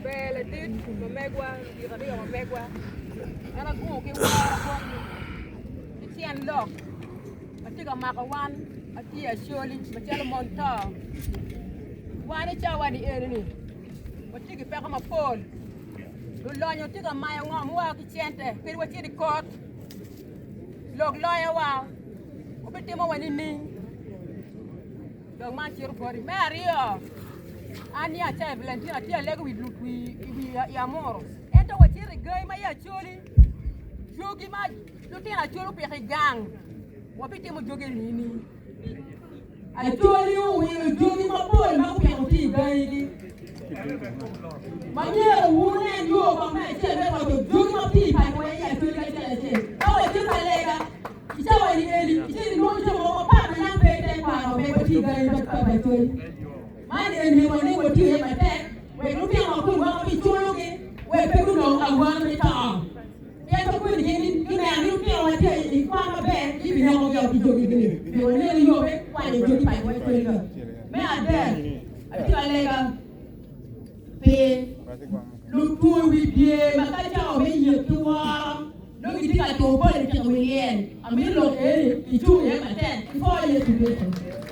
Ber ladit ma megwa, ludito aryo ma megwa, en agungo ki woro botgi ki tyen lok ma tye ka mako wan ma tye i Acholi macalo mon to. Wan i cawa-ni eni-ni watye ki peko mapol, lulonyo tye ka mayo ngomwa ki cente kadi wacit i kot lok loyowa wubitimo wa nining? Dong man cito boti. Me aryo, an ni Acaya Valentino atye alego wi wi i amuru. Ento wacito i gangi ma i Acholi, jogi ma lutino Acholi opiko i gang, wabitimo jogi eni nining? Acholi owilo jogi mapol ma gupiko tye i gangigi. Ma myero wunen yo kong me acel me roco jogi ma tye i pacowa i Acholi ki acel acel. Ka watye ka lega, I cawa ni eni, icito inongo jo mogo mapat ma yam pe i tekwaro me watye i gangi pa Acholi. Man eni myero waneg wati iye matek wek lutino ma kun woko biculogi wek pe gunong awano me to. Pien ka kweni gin gineno ni lutinowa tye i kwan maber, gibinekogi o ki jogigi-ni. Myero wanen yo me kwanyo jogi pa Acholi-ni. Me adek, atye ka lega pi lutwo wibye ma ka cawa me yet ki woro nongo gitye ka two bol i tiko wi lyel. Amito lok eni icung iye matek ki pwoyo Yecu Kricito.